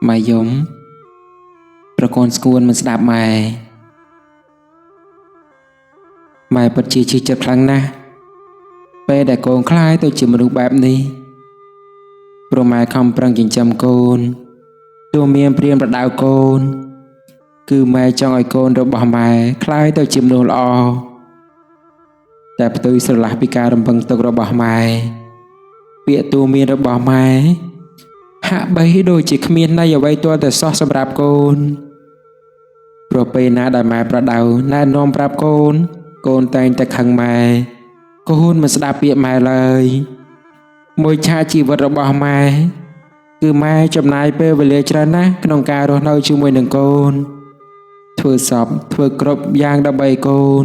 ម៉ែយំប្រកូនស្គួនមិនស្ដាប់ម៉ែម៉ែពិតជាឈឺចិត្តខ្លាំងណាស់ពេលដែលកូនក្លាយទៅជាមនុស្សបែបនេះព្រោះម៉ែខំប្រឹងចិញ្ចឹមកូនទោះមានព្រានប្រដៅកូនគឺម៉ែចង់ឲ្យកូនរបស់ម៉ែក្លាយទៅជាមនុស្សល្អតែផ្ទុយស្រឡះពីការរំពឹងទុករបស់ម៉ែពាក្យទូមានរបស់ម៉ែហាក់បីដូចជាគ្មានន័យអ្វីទាល់តែសោះសម្រាប់កូនព្រោះពេលណាដែលម៉ែប្រដៅណែនាំប្រាប់កូន កូនតែងតែខឹងម៉ែកូនមិនស្ដាប់ពាក្យម៉ែឡើយមួយឆាជីវិតរបស់ម៉ែគឺម៉ែចំណាយពេលវេលាច្រើនណាស់ក្នុងការរស់នៅជាមួយនឹងកូនធ្វើសពធ្វើគ្រប់យ៉ាងដើម្បីកូន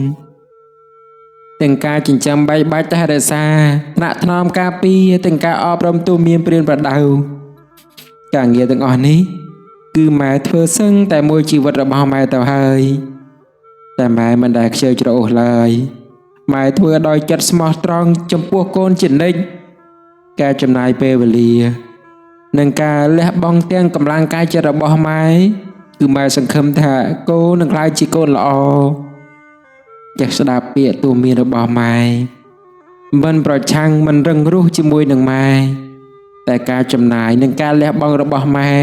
ទាំងការចិញ្ចឹមបីបាច់ថែរក្សាថ្នាក់ថ្នមការពារទាំងការអប់រំទូមានព្រានប្រដៅការងារទាំងអស់នេះគឺម៉ែធ្វើសឹងតែមួយជីវិតរបស់ម៉ែទៅហើយតែម៉ែមិនដែលខ្ជិលច្រអូសឡើយម៉ែធ្វើដោយចិត្តស្មោះត្រង់ចំពោះកូនជានិច្ចការចំណាយពេលវេលានិងការលះបង់ទាំងកម្លាំងកាយចិត្តរបស់ម៉ែគឺម៉ែសង្ឃឹមថាកូននឹងក្លាយជាកូនល្អចេះស្ដាប់ពាក្យទូមានរបស់ម៉ែមិនប្រឆាំងមិនរឹងរូសជាមួយនឹងម៉ែតែការចំណាយនិងការលះបង់របស់ម៉ែ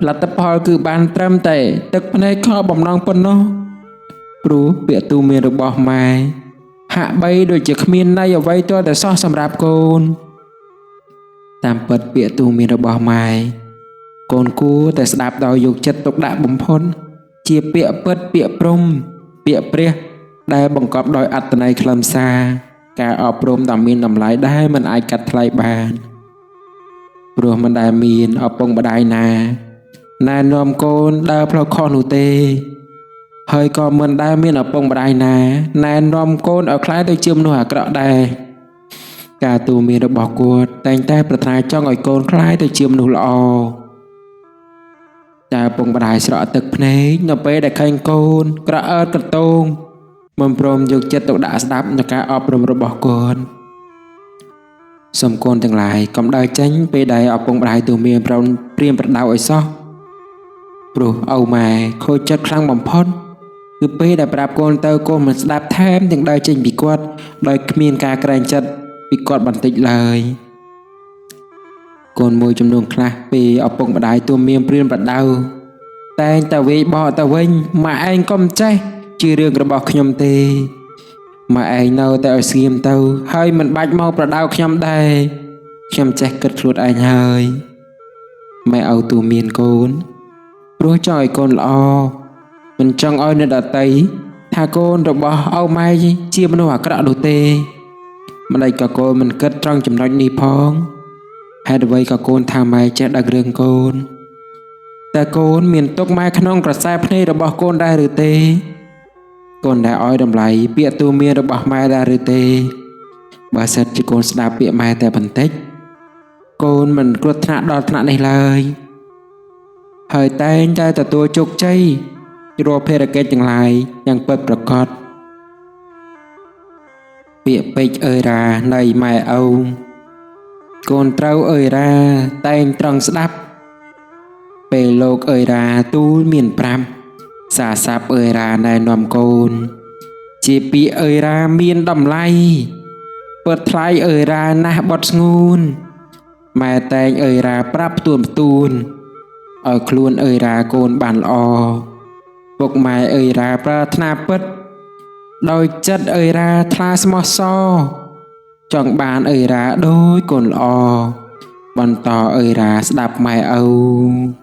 លទ្ធផលគឺបានត្រឹមតែទឹកភ្នែកខកបំណងប៉ុណ្ណោះព្រោះពាក្យទូមានរបស់ម៉ែហាក់បីដូចជាគ្មានន័យអ្វីទាល់តែសោះសម្រាប់កូនតាមពិតពាក្យទូមានរបស់ម៉ែកូនគួរតែស្ដាប់ដោយយកចិត្តទុកដាក់បំផុតជាពាក្យពិតពាក្យព្រំពាក្យព្រះដែលបង្កប់ដោយអត្ថន័យខ្លឹមសារការអប់រំដ៏មានតម្លៃដែលមិនអាចកាត់ថ្លៃបានព្រោះមិនដែលមានឪពុកម្ដាយណាណែនាំកូនដើរផ្លូវខុសនោះទេហើយក៏មិនដែលមានឪពុកម្ដាយណាណែនាំកូនឲ្យក្លាយទៅជាមនុស្សអាក្រក់ដែរការទូមានរបស់គាត់តែងតែប្រាថ្នាចង់ឲ្យកូនក្លាយទៅជាមនុស្សល្អតែឪពុកម្ដាយស្រក់ទឹកភ្នែកនៅពេលដែលឃើញកូនក្រអឺតក្រទងមិនព្រមយកចិត្តទុកដាក់ស្ដាប់នៅការអប់រំរបស់កូនសូមកូនទាំងឡាយកុំដើរចេញពេលដែលឪពុកម្ដាយទូមានព្រាមប្រដៅឲ្យសោះព្រោះឪម៉ែខូចចិត្តខ្លាំងបំផុតគឺពេលដែលប្រាប់កូនទៅកូនមិនស្ដាប់ថែមទាំងដើរចេញពីគាត់ដោយគ្មានការក្រែងចិត្តពីគាត់បន្តិចឡើយកូនមួយចំនួនខ្លះពេលឪពុកម្ដាយទូមានព្រានប្រដៅតែងតែវាយបកទៅវិញម៉ែឯងកុំចេះជារឿងរបស់ខ្ញុំទេម៉ែឯងនៅតែឲ្យស្ងៀមទៅហើយមិនបាច់មកប្រដៅខ្ញុំដែរខ្ញុំចេះគិតខ្លួនឯងហើយម៉ែឪទូមានកូនព្រោះចង់ឲ្យកូនល្អមិនចង់ឲ្យអ្នកដទៃថាកូនរបស់ឪម៉ែជាមនុស្សអាក្រក់នោះទេម្ដេចក៏កូនមិនគិតត្រង់ចំណុចនេះផងហេតុអ្វីក៏កូនថាម៉ែចេះដឹករឿងកូនតែកូនមានទុកម៉ែក្នុងក្រសែភ្នែករបស់កូនដែរឬទេកូនដែលឲ្យតម្លៃពាក្យទូមានរបស់ម៉ែដែរឬទេបើសិនជាកូនស្ដាប់ពាក្យម៉ែតែបន្តិចកូនមិនគ្រោះថ្នាក់ដល់ថ្នាក់នេះឡើយហើយតែងតែទទួលជោគជ័យរាល់ភារកិច្ចទាំងឡាយយ៉ាងពិតប្រាកដពាក្យពេចន៍អើយរ៉ានៃម៉ែឪកូនត្រូវអើយរ៉ាតែងត្រង់ស្ដាប់ពេលលោកអើយរ៉ាទូលមានប្រាប់សាស័ព្ទអើយរ៉ាណែនាំកូនជាពាក្យអើយរ៉ាមានតម្លៃពិតថ្លៃអើយរ៉ាណាស់បត់ស្ងួនម៉ែតែងអើយរ៉ាប្រាប់ផ្ទួនផ្ទួនឲ្យខ្លួនអើយរ៉ាកូនបានល្អពុកម៉ែអើយរ៉ាប្រាថ្នាពិតដោយចិត្តអើយរ៉ាថ្លាស្មោះសរចង់បានអើយរ៉ាដូចកូនល្អបន្តអើយរ៉ាស្ដាប់ម៉ែឪ។